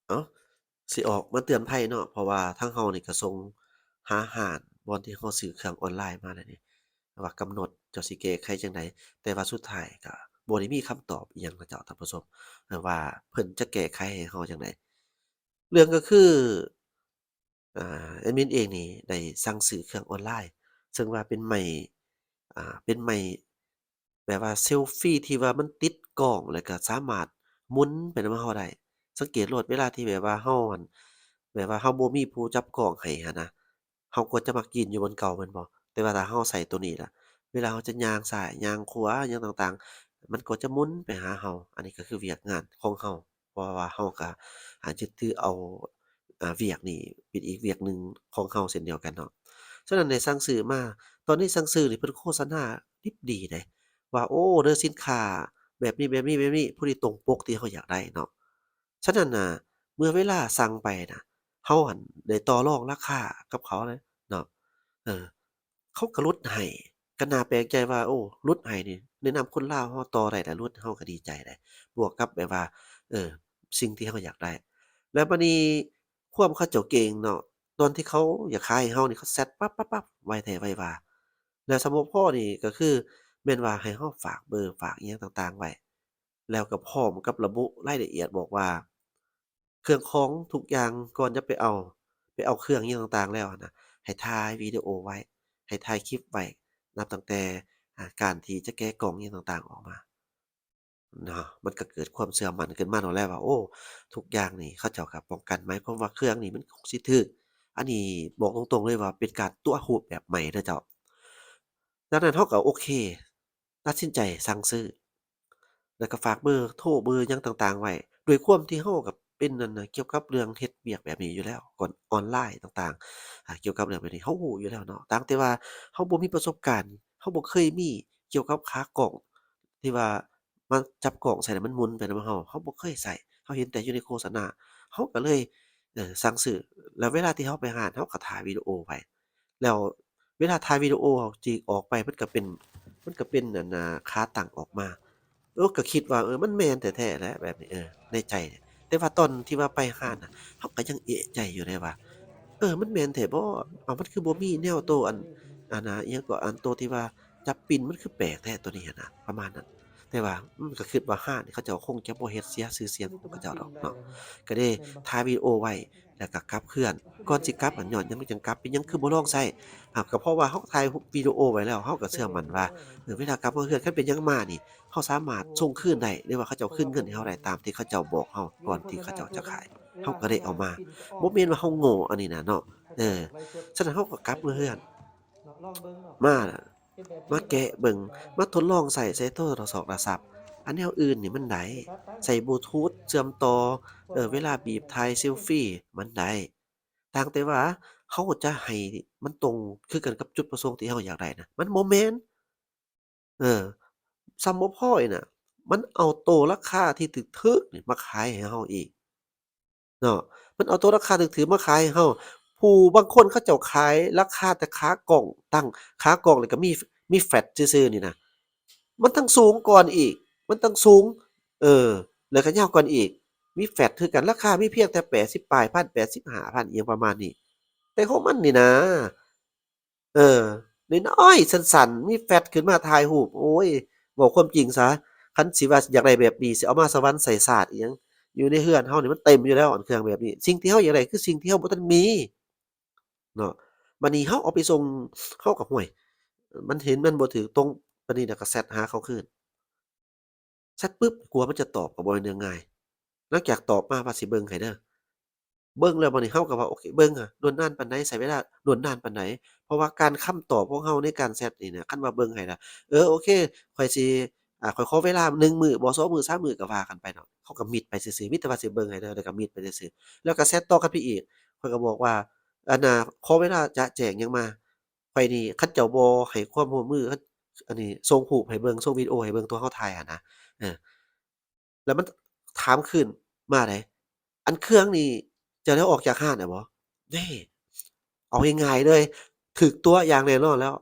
ເອົ້າ ຊິອອກມາເຕືອນໄພເນາະ ເພາະວ່າທາງເຮົານີ້ກໍສົ່ງຫາຮ້ານບ່ອນທີ່ເຮົາຊື້ເຄື່ອງອອນລາຍມາແລ້ວນີ້ ວ່າກຳນົດເຈົ້າຊິແກ້ໄຂຈັ່ງໃດ ແຕ່ວ່າສຸດທ້າຍກໍບໍ່ໄດ້ມີຄຳຕອບອີ່ຫຍັງນະເຈົ້າທ່ານຜູ້ຊົມ ວ່າເພິ່ນຈະແກ້ໄຂໃຫ້ເຮົາຈັ່ງໃດ. ເລື່ອງກໍຄື ອ່າ ແອດມິນເອງນີ້ໄດ້ສັ່ງຊື້ເຄື່ອງອອນລາຍ ເຊິ່ງວ່າເປັນໄມ້ ອ່າ ເປັນໄມ້ ແບບວ່າເຊລຟີທີ່ວ່າມັນຕິດກ້ອງ ແລ້ວກໍສາມາດໝູນໄປນຳເຮົາໄດ້. ສັງເກດໂລດ ເວລາທີ່ແບບວ່າເຮົາ ອັນ ແບບວ່າເຮົາບໍ່ມີຜູ້ຈັບກ້ອງໃຫ້ຫັ້ນນະ ເຮົາກໍຈະມັກຢືນຢູ່ບ່ອນເກົ່າແມ່ນບໍ່? ແຕ່ວ່າຖ້າເຮົາໃຊ້ໂຕນີ້ລະ ເວລາເຮົາຈະຍ່າງຊ້າຍຍ່າງຂວາຫຍັງຕ່າງໆ ມັນກໍຈະໝູນໄປຫາເຮົາ. ອັນນີ້ກໍຄືວຽກງານຂອງເຮົາ ເພາະວ່າເຮົາກໍ ອ່າ ຍຶດຖືເອົາ ອ່າ ວຽກນີ້ເປັນອີກວຽກໜຶ່ງຂອງເຮົາເຊັ່ນດຽວກັນເນາະ. ສະນັ້ນໄດ້ສັ່ງຊື້ມາ ຕອນນີ້ສັ່ງຊື້ນີ້ເພິ່ນໂຄສະນາດິບດີເດ້ ວ່າ ໂອ້ ເດີ ສິນຄ້າແບບນີ້ ແບບນີ້ ແບບນີ້ ພໍດີຕົງປົກທີ່ເຮົາຢາກໄດ້ເນາະ. ສະນັ້ນນະ ເມື່ອເວລາສັ່ງໄປນະ ເຮົາຫັ້ນໄດ້ຕໍ່ລອງລາຄາກັບເຂົາເລີຍເນາະ ເອີ ເຂົາກໍຫຼຸດໃຫ້ ກໍໜ້າແປກໃຈວ່າ ໂອ້ ຫຼຸດໃຫ້ນີ້ ໃນນາມຄົນລາວເຮົາຕໍ່ໄດ້ລະຫຼຸດ ເຮົາກໍດີໃຈໄດ໋ ບວກກັບແບບວ່າ ເອີ ສິ່ງທີ່ເຮົາຢາກໄດ້. ແລ້ວບາດນີ້ຄວາມເຂົາເຈົ້າເກັ່ງເນາະ ຕອນທີ່ເຂົາຢາກຂາຍໃຫ້ເຮົານີ້ ເຂົາແຊັດປັບໆໆ ໄວແທ້ໄວວ່າ ແລ້ວສຳບໍ່ພໍນີ້ກໍຄືແມ່ນວ່າໃຫ້ເຮົາຝາກເບີ ຝາກອີ່ຫຍັງຕ່າງໆໄວ້ ແລ້ວກໍພ້ອມກັບລະບຸລາຍລະອຽດບອກວ່າ ເຄື່ອງຂອງທຸກຢ່າງ ກ່ອນຈະໄປເອົາ ໄປເອົາເຄື່ອງອີ່ຫຍັງຕ່າງໆແລ້ວຫັ້ນນະ ໃຫ້ຖ່າຍວິດີໂອໄວ້ ໃຫ້ຖ່າຍຄລິບໄວ້ ນັບຕັ້ງແຕ່ ອ່າ ການທີ່ຈະແກະກ່ອງອີ່ຫຍັງຕ່າງໆອອກມາເນາະ. ມັນກໍເກີດຄວາມເຊື່ອໝັ້ນຂຶ້ນມາໂລດແລ້ວວ່າ ໂອ້ ທຸກຢ່າງນີ້ເຂົາເຈົ້າກໍປ້ອງກັນ ໝາຍຄວາມວ່າເຄື່ອງນີ້ມັນຄົງຊິຖືກ. ອັນນີ້ບອກຕົງໆເລີຍວ່າເປັນການຕົວະຮູບແບບໃໝ່ເດີເຈົ້າ. ດັ່ງນັ້ນເຮົາກໍໂອເຄ ຕັດສິນໃຈສັ່ງຊື້ ແລ້ວກໍຝາກເບີໂທ ເບີຫຍັງຕ່າງໆໄວ້ ດ້ວຍຄວາມທີ່ເຮົາກໍເປັນ ອັນນະ ກ່ຽວກັບເລື່ອງເຮັດວຽກແບບນີ້ຢູ່ແລ້ວ ກ່ອນອອນລາຍຕ່າງໆ ອາ ກ່ຽວກັບເລື່ອງແບບນີ້ເຮົາຮູ້ຢູ່ແລ້ວເນາະ ຕ່າງແຕ່ວ່າເຮົາບໍ່ມີປະສົບການ ເຮົາບໍ່ເຄີຍມີກ່ຽວກັບຂາກ້ອງ ທີ່ວ່າມາຈັບກ້ອງໃສ່ແລ້ວມັນໝູນໄປນຳເຮົາ ເຮົາບໍ່ເຄີຍໃຊ້ ເຮົາເຫັນແຕ່ຢູ່ໃນໂຄສະນາ ເຮົາກໍເລີຍ ເອີ ສັ່ງຊື້ ແລ້ວເວລາທີ່ເຮົາໄປຮ້ານ ເຮົາກໍຖ່າຍວິດີໂອໄວ້ ແລ້ວເວລາຖ່າຍວິດີໂອຈິກອອກໄປ ມັນກໍເປັນ ມັນກໍເປັນ ອັນນາ ຂາຕັ້ງອອກມາ ເອີ ກໍຄິດວ່າ ເອີ ມັນແມ່ນແທ້ໆແຫຼະແບບນີ້ ເອີ ໃນໃຈ. ແຕ່ວ່າຕອນທີ່ວ່າໄປຮ້ານນະ ເຮົາກໍຍັງເອະໃຈຢູ່ເດ້ວ່າ ເອີ ມັນແມ່ນແທ້ບໍ່? ເອົ້າ ມັນຄືບໍ່ມີແນວໂຕ ອັນ ອັນນາ ອີ່ຫຍັງເກາະ ອັນໂຕທີ່ວ່າຈັບປິ່ນ ມັນຄືແປກແທ້ໂຕນີ້ຫັ້ນນະ ປະມານນັ້ນ. ແຕ່ວ່າ ອືມ ກໍຄິດວ່າຮ້ານນີ້ເຂົາເຈົ້າຄົງຈະບໍ່ເຮັດເສຍຊື່ສຽງຂອງເຂົາເຈົ້າດອກເນາະ ກໍເລີຍຖ່າຍວິດີໂອໄວ້ ແລ້ວກໍກັບເຮືອນ. ກ່ອນຊິກັບ ອັນ ຍ້ອນຫຍັງ ມັນຈັ່ງກັບ ເປັນຫຍັງຄືບໍ່ລອງໃຊ້? ອ້າວ ກໍເພາະວ່າເຮົາຖ່າຍວິດີໂອໄວ້ແລ້ວ ເຮົາກໍເຊື່ອໝັ້ນວ່າ ເອີ ເວລາກັບມາເຮືອນ ຄັນເປັນຫຍັງມານີ້ ເຮົາສາມາດສົ່ງຄືນໄດ້ ຫຼືວ່າເຂົາເຈົ້າຄືນເງິນໃຫ້ເຮົາໄດ້ຕາມທີ່ເຂົາເຈົ້າບອກເຮົາ ກ່ອນທີ່ເຂົາເຈົ້າຈະຂາຍ ເຮົາກໍໄດ້ເອົາມາ. ບໍ່ແມ່ນວ່າເຮົາໂງ່ອັນນີ້ນະເນາະ ເອີ ສະນັ້ນເຮົາກໍກັບມາເຮືອນ ມາ ມາແກະເບິ່ງ ມາທົດລອງໃຊ້ໃສ່ໂທລະສອກລະສັບ ອັນແນວອື່ນນີ້ມັນໄດ້ ໃຊ້ບລູທູດເຊື່ອມຕໍ່ ເອີ ເວລາບີບຖ່າຍເຊລຟີມັນໄດ້ ຕ່າງແຕ່ວ່າເຮົາຈະໃຫ້ມັນຕົງຄືກັນກັບຈຸດປະສົງທີ່ເຮົາຢາກໄດ້ນະ ມັນບໍ່ແມ່ນ. ເອີ ສ່ຳບໍ່ພໍອີກນະ ມັນເອົາໂຕລາຄາທີ່ຖືກໆນີ້ມາຂາຍໃຫ້ເຮົາອີກເນາະ ມັນເອົາໂຕລາຄາຖືກໆມາຂາຍໃຫ້ເຮົາ. ຜູ້ບາງຄົນເຂົາເຈົ້າຂາຍລາຄາແຕ່ຂາກ້ອງ ຕັ້ງຂາກ້ອງ ແລ້ວກໍມີ ມີແຟດຊື່ໆນີ້ນະ ມັນທັງສູງກ່ອນອີກ ມັນທັງສູງ ເອີ ແລ້ວກໍຍາວກ່ອນອີກ ມີແຟດຄືກັນ ລາຄາມີພຽງແຕ່ແປດສິບປາຍພັນ ແປດສິບຫ້າພັນ ອີ່ຫຍັງປະມານນີ້ ແຕ່ຂອງມັນນີ້ນະ ເອີ ນ້ອຍໆ ສັ້ນໆ ມີແຟດຂຶ້ນມາຖ່າຍຮູບ ໂອ້ຍ ເວົ້າຄວາມຈິງຊະ ຄັນຊິວ່າຢາກໄດ້ແບບນີ້ ຊິເອົາມາສະຫວັນໃສ່ຊາດອີ່ຫຍັງ ຢູ່ໃນເຮືອນເຮົານີ້ມັນເຕັມຢູ່ແລ້ວ ອັນເຄື່ອງແບບນີ້ ສິ່ງທີ່ເຮົາຢາກໄດ້ຄືສິ່ງທີ່ເຮົາບໍ່ທັນມີເນາະ. ບາດນີ້ເຮົາເອົາໄປສົ່ງ ເຮົາກໍ ຫ້ວຍ ມັນເຫັນມັນບໍ່ຖືກຕົງປານນີ້ ແລ້ວກໍແຊັດຫາເຂົາຄືນ ແຊັດປຶບ ກວ່າມັນຈະຕອບກໍບໍ່ແມ່ນເລື່ອງງ່າຍ. ຫຼັງຈາກຕອບມາວ່າຊິເບິ່ງໃຫ້ເດີ ເບິ່ງແລ້ວບາດນີ້ເຮົາກໍວ່າ ໂອເຄ ເບິ່ງ ອາ ດົນນານປານໃດ ໃຊ້ເວລາດົນນານປານໃດ ເພາະວ່າການ ຄຳຕອບຂອງເຮົາໃນການແຊັດນີ້ນະ ຄັນວ່າເບິ່ງໃຫ້ລະ ເອີ ໂອເຄ ຂ້ອຍຊິ ອາ ຂ້ອຍຂໍເວລາໜຶ່ງມື້ບໍ ສອງມື້ ສາມມື້ ກໍວ່າກັນໄປເນາະ ເຮົາກໍມິດໄປຊື່ໆ ມີແຕ່ວ່າຊິເບິ່ງໃຫ້ເດີ ແລ້ວກໍມິດໄປຊື່ໆ ແລ້ວກໍແຊັດຕໍ່ກັນໄປອີກ ຂ້ອຍກໍບອກວ່າ ອັນນາ ຂໍເວລາຈະແຈ້ງຫຍັງມາ ຂ້ອຍນີ້ ຄັນເຈົ້າບໍ່ໃຫ້ຄວາມຮ່ວມມື ອັນນີ້ ສົ່ງຮູບໃຫ້ເບິ່ງ ສົ່ງວິດີໂອໃຫ້ເບິ່ງ ຕົວເຮົາຖ່າຍຫັ້ນນະ ເອີ ແລ້ວມັນຖາມຄືນມາໃດ ອັນເຄື່ອງນີ້ເຈົ້າໄດ້ເອົາອອກຈາກຮ້ານແລ້ວບໍ່? ເດ້ ເອົາງ່າຍໆເລີຍ ຖືກຕົວະຢ່າງແນ່ນອນແລ້ວ.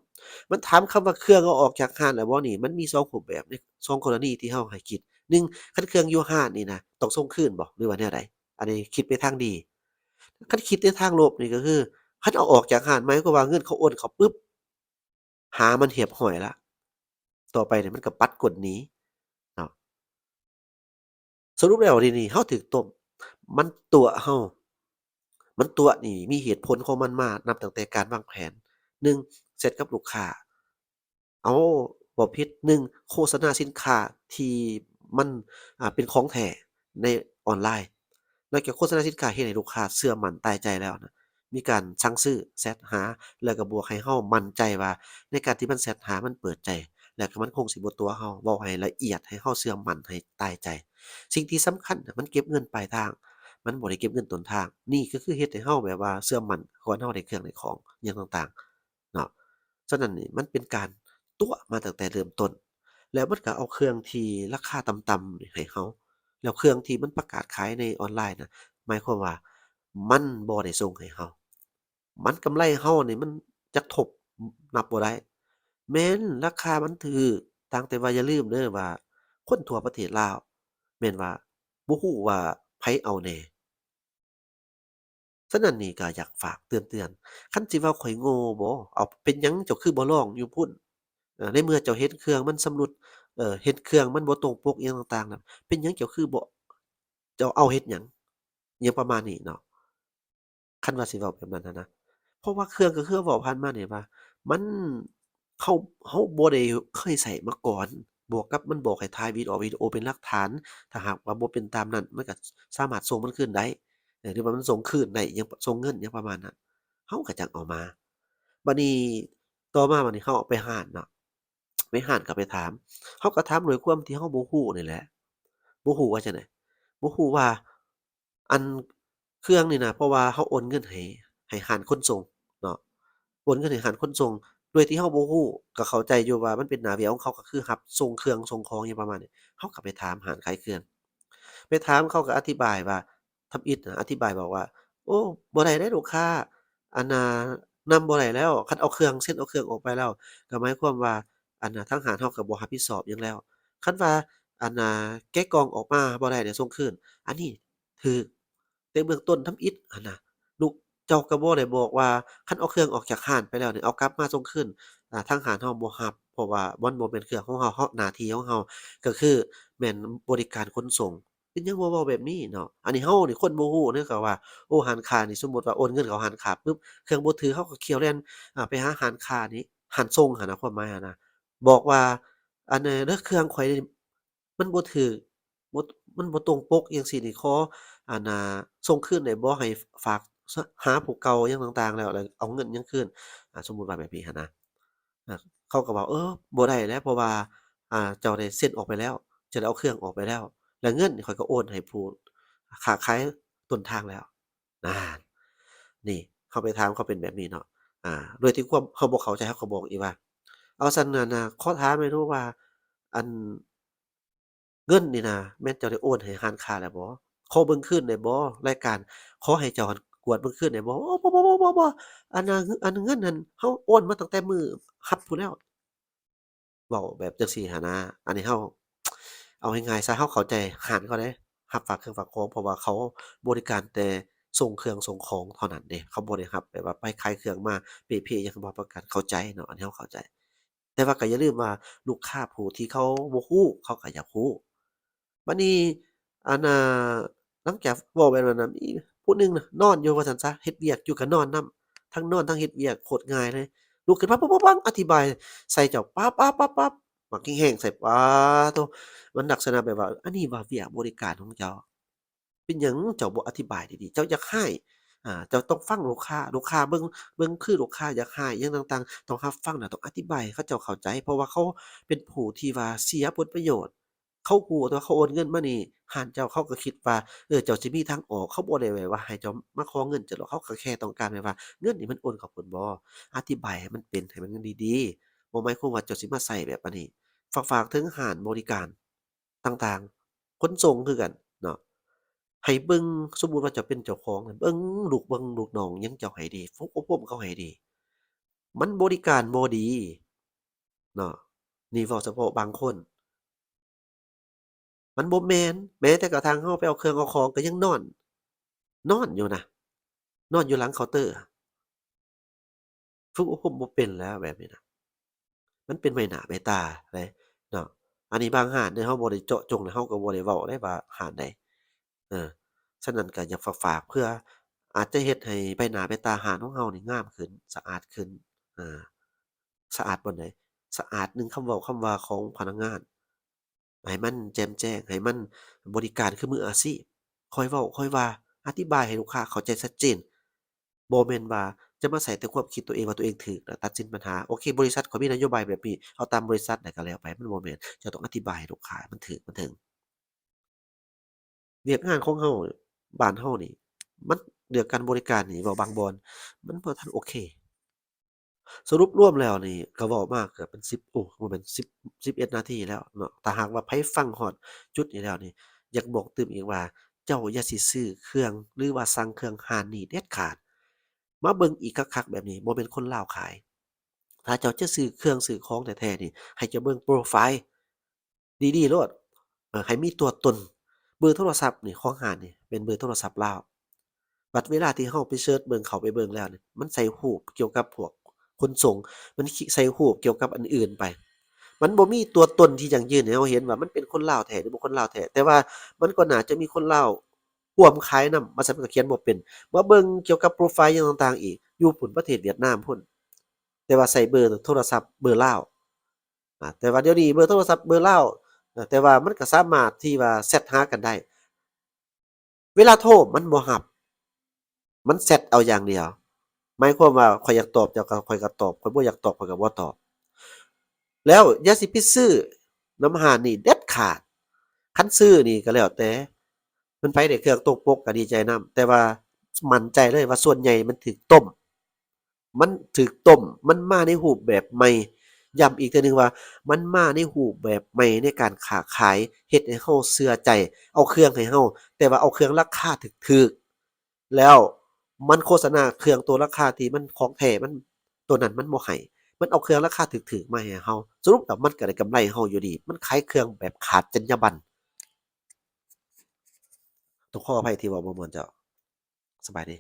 ມັນຖາມຄຳວ່າເຄື່ອງເອົາອອກຈາກຮ້ານແລ້ວບໍ່ນີ້ ມັນມີສອງຮູບແບບ ໃນສອງກໍລະນີທີ່ເຮົາໃຫ້ຄິດ ໜຶ່ງ ຄັນເຄື່ອງຢູ່ຮ້ານນີ້ນະ ຕ້ອງສົ່ງຄືນບໍ່ ຫຼືວ່າແນວໃດ? ອັນນີ້ຄິດໄປທາງດີ. ຄັນຄິດໃນທາງລົບນີ້ກໍຄື ຄັນເອົາອອກຈາກຮ້ານ ໝາຍຄວາມວ່າເງິນເຂົາໂອນເຂົ້າປຶບ ຫາມັນຮຽບຮ້ອຍລະ ຕໍ່ໄປນີ້ມັນກໍປັດກົນໜີເນາະ. ສະຫຼຸບແລ້ວນີ້ ນີ້ເຮົາຖືກຕົ້ມ ມັນຕົວະເຮົາ ມັນຕົວະນີ້ມີເຫດຜົນຂອງມັນມາ ນັບຕັ້ງແຕ່ການວາງແຜນ. ໜຶ່ງ ແຊັດກັບລູກຄ້າ ເອົາ ເວົ້າຜິດ ໜຶ່ງ ໂຄສະນາສິນຄ້າທີ່ມັນ ອ່າ ເປັນຂອງແທ້ໃນອອນລາຍ ນອກຈາກໂຄສະນາສິນຄ້າເຮັດໃຫ້ລູກຄ້າເຊື່ອໝັ້ນຕາຍໃຈແລ້ວນະ ມີການສັ່ງຊື້ ແຊັດຫາ ແລ້ວກໍບວກໃຫ້ເຮົາໝັ້ນໃຈວ່າ ໃນການທີ່ມັນແຊັດຫາ ມັນເປີດໃຈ ແລ້ວກໍມັນຄົງຊິບໍ່ຕົວະເຮົາ ເວົ້າໃຫ້ລະອຽດ ໃຫ້ເຮົາເຊື່ອໝັ້ນໃຫ້ຕາຍໃຈ. ສິ່ງທີ່ສຳຄັນນະ ມັນເກັບເງິນປາຍທາງ ມັນບໍ່ໄດ້ເກັບເງິນຕົ້ນທາງ. ນີ້ກໍຄືເຮັດໃຫ້ເຮົາແບບວ່າເຊື່ອໝັ້ນ ກ່ອນເຮົາໄດ້ເຄື່ອງໄດ້ຂອງຫຍັງຕ່າງໆເນາະ. ສະນັ້ນນີ້ ມັນເປັນການຕົວະມາຕັ້ງແຕ່ເລີ່ມຕົ້ນ ແລ້ວມັນກໍເອົາເຄື່ອງທີ່ລາຄາຕ່ຳໆໃຫ້ເຮົາ ແລ້ວເຄື່ອງທີ່ມັນປະກາດຂາຍໃນອອນລາຍນະ ໝາຍຄວາມວ່າມັນບໍ່ໄດ້ສົ່ງໃຫ້ເຮົາ ມັນກຳໄລເຮົານີ້ມັນຈັກທົບນັບບໍ່ໄດ້. ແມ່ນລາຄາມັນຖືກ ຕ່າງແຕ່ວ່າຢ່າລືມເດີວ່າ ຄົນທົ່ວປະເທດລາວ ແມ່ນວ່າບໍ່ຮູ້ວ່າໃຜເອົາແດ່. ສະນັ້ນນີ້ກໍຢາກຝາກເຕືອນໆ ຄັນຊິວ່າຂ້ອຍໂງ່ບໍ? ເອົາ ເປັນຫຍັງເຈົ້າຄືບໍ່ລອງຢູ່ພຸ້ນ? ເອີ ໃນເມື່ອເຈົ້າເຫັນເຄື່ອງມັນຊຳລຸດ ເອີ ເຫັນເຄື່ອງມັນບໍ່ຕົງປົກອີ່ຫຍັງຕ່າງໆນະ ເປັນຫຍັງເຈົ້າຄືບໍ່ ເຈົ້າເອົາເຮັດຫຍັງ? ອີ່ຫຍັງປະມານນີ້ເນາະ. ຄັນວ່າຊິເວົ້າແບບນັ້ນຫັ້ນນະ ເພາະວ່າເຄື່ອງກໍຄືເວົ້າຜ່ານມານີ້ວ່າ ມັນ ເຮົາ ເຮົາບໍ່ໄດ້ເຄີຍໃຊ້ມາກ່ອນ ບວກກັບມັນບອກໃຫ້ຖ່າຍວິດີໂອ ວິດີໂອເປັນຫຼັກຖານ ຖ້າຫາກວ່າບໍ່ເປັນຕາມນັ້ນ ມັນກໍສາມາດສົ່ງມັນຄືນໄດ້ ເອີ ຫຼືວ່າມັນສົ່ງຄືນໄດ້ ຫຍັງ ສົ່ງເງິນຫຍັງປະມານນັ້ນ ເຮົາກໍຈັ່ງເອົາມາ. ບັດນີ້ ຕໍ່ມາບັດນີ້ເຮົາໄປຮ້ານເນາະ ໄປຮ້ານກໍໄປຖາມ ເຮົາກໍຖາມດ້ວຍຄວາມທີ່ເຮົາບໍ່ຮູ້ນີ້ແຫຼະ ບໍ່ຮູ້ວ່າຈັ່ງໃດ ບໍ່ຮູ້ວ່າ ອັນເຄື່ອງນີ້ນະ ເພາະວ່າເຮົາໂອນເງິນໃຫ້ ໃຫ້ຮ້ານຂົນສົ່ງເນາະ ໂອນເງິນໃຫ້ຮ້ານຂົນສົ່ງ ໂດຍທີ່ເຮົາບໍ່ຮູ້ ກໍເຂົ້າໃຈຢູ່ວ່າມັນເປັນໜ້າວຽກຂອງເຂົາ ກໍຄືຮັບສົ່ງເຄື່ອງສົ່ງຂອງຫຍັງປະມານນີ້ ເຮົາກໍໄປຖາມຮ້ານຂາຍເຄື່ອງ ໄປຖາມ ເຂົາກໍອະທິບາຍວ່າ ທຳອິດນະ ອະທິບາຍບອກວ່າ ໂອ້ ບໍ່ໄດ້ເດ້ລູກຄ້າ ອັນນ່າ ນຳບໍ່ໄດ້ແລ້ວ ຄັນເອົາເຄື່ອງ ເຊັນເອົາເຄື່ອງອອກໄປແລ້ວ ກໍໝາຍຄວາມວ່າ ອັນນ່າ ທາງຮ້ານເຮົາກໍບໍ່ຮັບຜິດຊອບຫຍັງແລ້ວ ຄັນວ່າ ອັນນ່າ ແກະກ່ອງອອກມາບໍ່ໄດ້ ດຽວສົ່ງຄືນ ອັນນີ້ຖືກ ແຕ່ເບື້ອງຕົ້ນທຳອິດຫັ້ນນະ ລູກເຈົ້າກໍບໍ່ໄດ້ບອກວ່າ ຄັນເອົາເຄື່ອງອອກຈາກຮ້ານໄປແລ້ວນີ້ ເອົາກັບມາສົ່ງຄືນ ອ່າ ທາງຮ້ານເຮົາບໍ່ຮັບ ເພາະວ່າມັນບໍ່ແມ່ນເຄື່ອງຂອງເຮົາ ເຮົາ ໜ້າທີ່ຂອງເຮົາກໍຄືແມ່ນບໍລິການຂົນສົ່ງ. ເປັນຫຍັງບໍ່ເວົ້າແບບນີ້ເນາະ? ອັນນີ້ເຮົານີ້ຄົນບໍ່ຮູ້ເນາະ ກໍວ່າ ໂອ້ ຮ້ານຄ້ານີ້ ສົມມຸດວ່າໂອນເງິນເຂົ້າຮ້ານຄ້າປຶບ ເຄື່ອງບໍ່ຖືກ ເຮົາກໍຂ້ຽວແລ່ນ ອ່າ ໄປຫາຮ້ານຄ້ານີ້ ຮ້ານສົ່ງຫັ້ນນະ ຄວາມໝາຍຫັ້ນນະ ບອກວ່າ ອັນ ເອີ ເດີ ເຄື່ອງຂ້ອຍນີ້ ມັນບໍ່ຖືກ ບໍ່ ມັນບໍ່ຕົງປົກຈັ່ງຊີ້ນີ້ ຂໍ ອັນນ່າ ສົ່ງຄືນໄດ້ບໍ່? ໃຫ້ຝາກຫາຜູ້ເກົ່າຫຍັງຕ່າງໆ ແລ້ວ ແລ້ວເອົາເງິນຫຍັງຄືນ ອ່າ ສົມມຸດວ່າແບບນີ້ຫັ້ນນະ ອ່າ ເຂົາກໍເວົ້າ ເອີ ບໍ່ໄດ້ແຫຼະ ເພາະວ່າ ອ່າ ເຈົ້າໄດ້ເຊັນອອກໄປແລ້ວ ເຈົ້າໄດ້ເອົາເຄື່ອງອອກໄປແລ້ວ ແລ້ວເງິນນີ້ຂ້ອຍກໍໂອນໃຫ້ຜູ້ຄ້າຂາຍຕົ້ນທາງແລ້ວ. ນັ້ນ ນີ້ ເຮົາໄປຖາມ ເຂົາເປັນແບບນີ້ເນາະ ອ່າ ໂດຍທີ່ຄວາມເຮົາບໍ່ເຂົ້າໃຈ ເຮົາກໍບອກອີກວ່າ ເອົາ ຊັ້ນ ອັນນ່າ ຂໍຖາມແດ່ດູວ່າ ອັນ ເງິນນີ້ນະ ແມ່ນເຈົ້າໄດ້ໂອນໃຫ້ຮ້ານຄ້າແລ້ວບໍ່? ຂໍເບິ່ງຄືນໄດ້ບໍ່? ລາຍການ ຂໍໃຫ້ເຈົ້າຫັ້ນກວດເບິ່ງຄືນໄດ້ບໍ່? ບໍ່ ບໍ່ ບໍ່ ບໍ່ ອັນນ່າ ອັນເງິນຫັ້ນ ເຮົາໂອນມາຕັ້ງແຕ່ມື້ຮັບພຸ້ນແລ້ວ. ເວົ້າແບບຈັ່ງຊີ້ຫັ້ນນະ ອັນນີ້ເຮົາ ເອົາງ່າຍໆຊະ ເຮົາເຂົ້າໃຈຮ້ານເຂົາເດ້ ຮັບຝາກເຄື່ອງຝາກຂອງ ເພາະວ່າເຂົາບໍລິການແຕ່ສົ່ງເຄື່ອງສົ່ງຂອງເທົ່ານັ້ນເດ້ ເຂົາບໍ່ໄດ້ຮັບແບບວ່າໄປຂາຍເຄື່ອງມາເປ່ເພຫຍັງ ເຂົາບໍ່ຮັບປະກັນ ເຂົ້າໃຈເນາະ ອັນນີ້ເຮົາເຂົ້າໃຈ. ແຕ່ວ່າກໍຢ່າລືມວ່າລູກຄ້າຜູ້ທີ່ເຂົາບໍ່ຮູ້ ເຂົາກໍຢາກຮູ້. ບັດນີ້ ອັນ ອ່າ ຫຼັງຈາກເວົ້າແບບນັ້ນນະ ມີຜູ້ໜຶ່ງນະນອນຢູ່ວ່າຊັ້ນຊະ ເຮັດວຽກຢູ່ກໍນອນນຳ ທັງນອນທັງເຮັດວຽກ ໂຄດງ່າຍເລີຍ ລຸກຂຶ້ນມາປັບໆໆ ອະທິບາຍໃສ່ເຈົ້າ ປັບໆໆໆ ບັກແຮງໆໃສ່ ປາໂທ້ ມັນລັກສະນະແບບວ່າ ອັນນີ້ວ່າວຽກບໍລິການຂອງເຈົ້າ ເປັນຫຍັງເຈົ້າບໍ່ອະທິບາຍດີໆ? ເຈົ້າຢາກຮ້າຍ ອ່າ ເຈົ້າຕ້ອງຟັງລູກຄ້າ ລູກຄ້າເບິ່ງ ເບິ່ງຄືລູກຄ້າຢາກຮ້າຍ ຫຍັງຕ່າງໆ ຕ້ອງຮັບຟັງ ແລ້ວຕ້ອງອະທິບາຍໃຫ້ເຂົາເຈົ້າເຂົ້າໃຈ ເພາະວ່າເຂົາເປັນຜູ້ທີ່ວ່າເສຍຜົນປະໂຫຍດ ເຂົາຮູ້ວ່າເຂົາໂອນເງິນມານີ້ຮ້ານເຈົ້າ ເຂົາກໍຄິດວ່າ ເອີ ເຈົ້າຊິມີທາງອອກ ເຂົາບໍ່ໄດ້ແບບວ່າໃຫ້ເຈົ້າມາຂໍເງິນເຈົ້າດອກ ເຂົາກໍແຄ່ຕ້ອງການແບບວ່າເງິນນີ້ມັນໂອນເຂົ້າພຸ້ນບໍ່ ອະທິບາຍໃຫ້ມັນເປັນ ໃຫ້ມັນດີໆ ບໍ່ໝາຍຄວາມວ່າເຈົ້າຊິມາໃຊ້ແບບອັນນີ້. ຝາກ ຝາກເຖິງຮ້ານບໍລິການ ຕ່າງໆ ຂົນສົ່ງຄືກັນເນາະ ໃຫ້ເບິ່ງ ສົມມຸດວ່າເຈົ້າເປັນເຈົ້າຂອງ ເບິ່ງລູກ ເບິ່ງລູກນ້ອງຫຍັງເຈົ້າໃຫ້ດີ ຝຶກອົບຮົມເຂົາໃຫ້ດີ ມັນບໍລິການບໍ່ດີເນາະ ນີ້ເວົ້າສະເພາະບາງຄົນ ມັນບໍ່ແມ່ນ ແມ້ແຕ່ກະທັ້ງເຮົາໄປເອົາເຄື່ອງເອົາຂອງກໍຍັງນອນ ນອນຢູ່ນະ ນອນຢູ່ຫຼັງເຄົາເຕີ ຝຶກອົບຮົມບໍ່ເປັນແລ້ວແບບນີ້ນະ ມັນເປັນໄມ້ໜ້າໄມ້ຕາເດ້ເນາະ. ອັນນີ້ບາງຮ້ານເດ້ ເຮົາບໍ່ໄດ້ເຈາະຈົງ ແລະ ເຮົາກໍບໍ່ໄດ້ເວົ້າໄດ້ວ່າຮ້ານໃດ. ເອີ ສະນັ້ນກໍຢາກຝາກໆ ເພື່ອອາດຈະເຮັດໃຫ້ໃບໜ້າໃບຕາຮ້ານຂອງເຮົານີ້ງາມຂຶ້ນ ສະອາດຂຶ້ນ ເອີ ສະອາດບ່ອນໃດ? ສະອາດ ໜຶ່ງ ຄຳເວົ້າຄຳວ່າຂອງພະນັກງານ ໃຫ້ມັນແຈ່ມແຈ້ງ ໃຫ້ມັນບໍລິການຄືມືອາຊີບ ຄ່ອຍເວົ້າຄ່ອຍວ່າ ອະທິບາຍໃຫ້ລູກຄ້າເຂົ້າໃຈຊັດເຈນ. ບໍ່ແມ່ນວ່າຈະມາໃສ່ແຕ່ຄວາມຄິດຕົວເອງວ່າຕົວເອງຖືກ ແລ້ວຕັດສິນບັນຫາ. ໂອເຄ ບໍລິສັດຂ້ອຍມີນະໂຍບາຍແບບນີ້ ເອົາຕາມບໍລິສັດ ແລ້ວກໍແລ້ວໄປ. ມັນບໍ່ແມ່ນ. ເຈົ້າຕ້ອງອະທິບາຍໃຫ້ລູກຄ້າໃຫ້ມັນຖືກ ມັນເຖິງ. ວຽກງານຂອງເຮົາ ບ້ານເຮົານີ້ ມັນ ເລື່ອງການບໍລິການນີ້ ເວົ້າບາງບ່ອນ ມັນບໍ່ທັນໂອເຄ. ສະຫຼຸບລວມແລ້ວນີ້ ກໍເວົ້າມາເກືອບເປັນສິບ ໂອ້ ບໍ່ແມ່ນ ສິບ ສິບເອັດນາທີແລ້ວເນາະ. ຖ້າຫາກວ່າໃຜຟັງຮອດຈຸດນີ້ແລ້ວນີ້ ຢາກບອກຕື່ມອີກວ່າ ເຈົ້າຢ່າຊິຊື້ເຄື່ອງ ຫຼືວ່າສັ່ງເຄື່ອງຮ້ານນີ້ເດັດຂາດ. ມາເບິ່ງອີກຄັກໆ ແບບນີ້ ບໍ່ແມ່ນຄົນລາວຂາຍ. ຖ້າເຈົ້າຈະຊື້ເຄື່ອງຊື້ຂອງແທ້ໆນີ້ ໃຫ້ເຈົ້າເບິ່ງໂປຣໄຟລ໌ ດີໆໂລດ ເອີ ໃຫ້ມີຕົວຕົນ. ເບີໂທລະສັບນີ້ຂອງຮ້ານນີ້ເປັນເບີໂທລະສັບລາວ. ບັດເວລາທີ່ເຮົາໄປເສີດເບິ່ງ ເຂົ້າໄປເບິ່ງແລ້ວນີ້ ມັນໃສ່ຮູບກ່ຽວກັບພວກຂົນສົ່ງ, ມັນໃສ່ຮູບກ່ຽວກັບອັນອື່ນໄປ. ມັນບໍ່ມີຕົວຕົນທີ່ຢັ້ງຢືນໃຫ້ເຮົາເຫັນວ່າມັນເປັນຄົນລາວແທ້ ຫຼືບໍ່ຄົນລາວແທ້. ແຕ່ວ່າມັນກໍໜ້າຈະມີຄົນລາວຮ່ວມຂາຍນຳ, ວ່າຊັ້ນ, ມັນກໍຂຽນບໍ່ເປັນ. ມາເບິ່ງກ່ຽວກັບໂປຣໄຟລ໌ຫຍັງຕ່າງໆອີກ, ຢູ່ພຸ້ນ ປະເທດຫວຽດນາມພຸ້ນ, ແຕ່ວ່າໃສ່ເບີໂທລະສັບເບີລາວ. ອາ ແຕ່ວ່າດຽວນີ້ເບີໂທລະສັບເບີລາວ ນະ ແຕ່ວ່າມັນກໍສາມາດທີ່ວ່າແຊັດຫາກັນໄດ້. ເວລາໂທມັນບໍ່ຮັບ ມັນແຊັດເອົາຢ່າງດຽວ. ໝາຍຄວາມວ່າຂ້ອຍຢາກຕອບເຈົ້າກໍ ຂ້ອຍກໍຕອບ, ຂ້ອຍບໍ່ຢາກຕອບ ຂ້ອຍກໍບໍ່ຕອບ. ແລ້ວຢ່າຊິໄປຊື້ນຳຮ້ານນີ້ເດັດຂາດ. ຄັນຊື້ນີ້ກໍແລ້ວແຕ່ ມັນໃຜໄດ້ເຄື່ອງຕົງປົກກໍດີໃຈນຳ, ແຕ່ວ່າໝັ້ນໃຈເລີຍວ່າສ່ວນໃຫຍ່ມັນຖືກຕົ້ມ. ມັນຖືກຕົ້ມ, ມັນມາໃນຮູບແບບໃໝ່. ຢ້ຳອີກເທື່ອໜຶ່ງວ່າ ມັນມາໃນຮູບແບບໃໝ່ໃນການຄ້າຂາຍ, ເຮັດໃຫ້ເຮົາເຊື່ອໃຈ, ເອົາເຄື່ອງໃຫ້ເຮົາ, ແຕ່ວ່າເອົາເຄື່ອງລາຄາຖືກໆ ແລ້ວມັນໂຄສະນາເຄື່ອງໂຕລາຄາທີ່ມັນຂອງແທ້, ມັນ ໂຕນັ້ນມັນບໍ່ໃຫ້, ມັນເອົາເຄື່ອງລາຄາຖືກໆມາໃຫ້ເຮົາ. ສະຫຼຸບແລ້ວມັນກໍໄດ້ກຳໄລເຮົາຢູ່ດີ, ມັນຂາຍເຄື່ອງແບບຂາດຈັນຍາບັນ. ຕ້ອງຂໍອະໄພທີ່ເວົ້າບໍ່ມ່ວນເຈົ້າ. ສະບາຍດີ.